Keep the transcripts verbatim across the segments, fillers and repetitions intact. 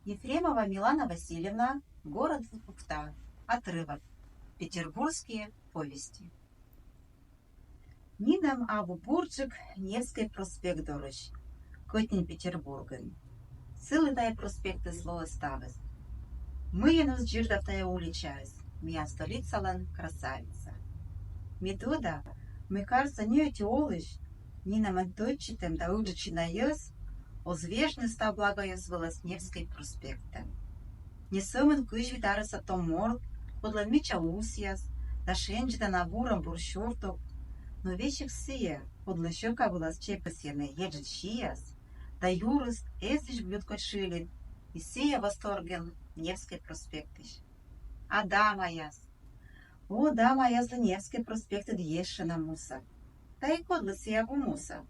Ефремова Милана Васильевна, «Город Ухта», отрывок. Петербургские повести. Нинӧм абу бурджык Невскӧй проспект дорысь, кӧть нин Петербургын. Сылы тайӧ проспектыс лоӧ ставыс. Мыйӧн оз дзирдав тайӧ уличаӧс, миян столицалӧн красавица. Ме тӧда, мый, кажется, ни ӧти олысь, нинӧмӧн тӧдчытӧм да ыджыд сина йӧз оз вежны став благояс вылас Невскӧй проспектӧ. Не сӧмын кызь вит арӧса том морт, кодлӧн мича усъяс да шензьӧдана вурӧм бур сюртук, но весиг сійӧ, кодлӧн сьӧка вылас чепӧсйӧны еджыд сияс да юрыс эзысь блюдкодь шыльыд, и сійӧ восторгӧн Невскӧй проспектысь. А дамаяс? О, дамаяслы Невскӧй проспектыд ещӧ на мусав. Да и кодлы сійӧ абу мусав?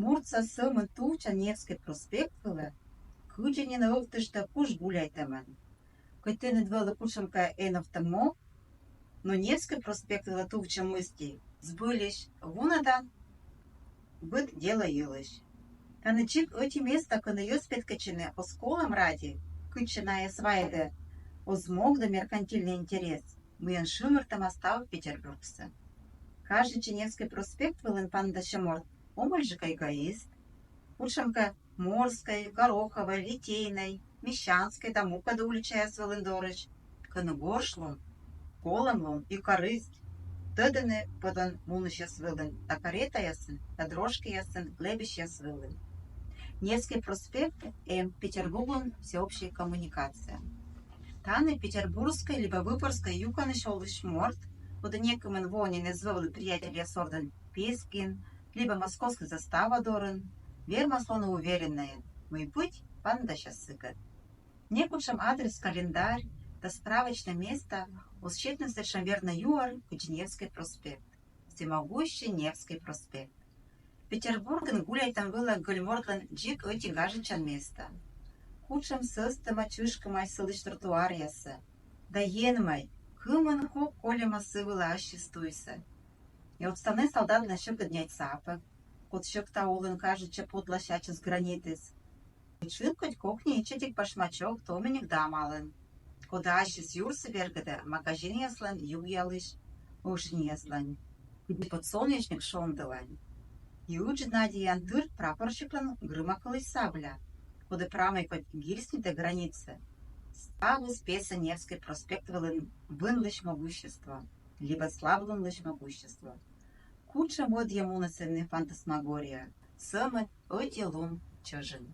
Муртса сӧмын тувчан Невскӧй проспект вылӧ, кыдзи нин ӧвтыштӧ куш гуляйтӧмӧн. Кӧть тэныд вӧлі кутшӧмкӧ эновтӧм мог, но Невскӧй проспект вылӧ тувчӧм мысти збыльысь вунӧдан быд делӧ йылысь. Тані дзик ӧти места, кӧні йӧз петкӧдчыны оз колӧм ради, кытчӧ найӧс вайӧдӧ оз мог да меркантильнӧй интерес, мыйӧн шымыртӧма став Петербургсӧ. Кажитчӧ, Невскӧй проспект вылын паныдасьӧм морт омӧльджыка эгоист, кутшӧмкӧ Морскӧй, Гороховӧй, Литейнӧй, Мещанскӧй да мукӧд уличаяс вылын дорысь, кӧні горшлун, колӧмлун и корысть тӧдӧны пӧдӧн мунысьяс вылын да каретаясӧн да дрожкиясӧн лэбзьысьяс вылын. Невскӧй проспект эм Петербурглӧн всеобщӧй коммуникация. Тані петербургскӧй либӧ выборгскӧй юкӧнысь олысь морт, коді некымын во нин эз вӧвлы приятельяс ордын Пискин либӧ Московскӧй застава дорын, вермас лоны увереннӧйӧн, мый быть паныдасяс сыкӧд. Некутшӧм адрес-календарь да справочнӧй места оз сетны сэтшӧм вернӧй юӧр, кыдзи Невскӧй проспект. Всемогущий Невскӧй проспект. Петербургын гуляйтӧм вылӧ гӧль мортлӧн дзик ӧти гажӧдчан места. Кутшӧм сӧстӧма-чышкӧма сылысь тротуаръяссӧ, да енмӧй, кымын кок кольӧма сы вылӧ ассьыс туйсӧ. И отставнӧй салдатлӧн сьӧкыд няйтса сапӧг, код сьӧкта улын, кажитчӧ, путлас ачыс гранитыс. Тшын кодь кокни ичӧтик башмачок томиник дамалӧн, коді ассьыс юрсӧ бергӧдӧ магазинъяслӧн югъялысь ӧшиньяслань, кыдзи подсолнечник шондылань. И ыджыд надеяӧн тыр прапорщиклӧн грыма кылысь сабля, коді прамӧй кодь гирснитӧ границӧ. Ставыс песӧ Невскӧй проспект вылын вынлысь могущество либӧ слабылунлысь могущество. Кутшӧм ӧдйӧ мунӧ сэні фантасмагория, сӧмын ӧти лун чӧжын.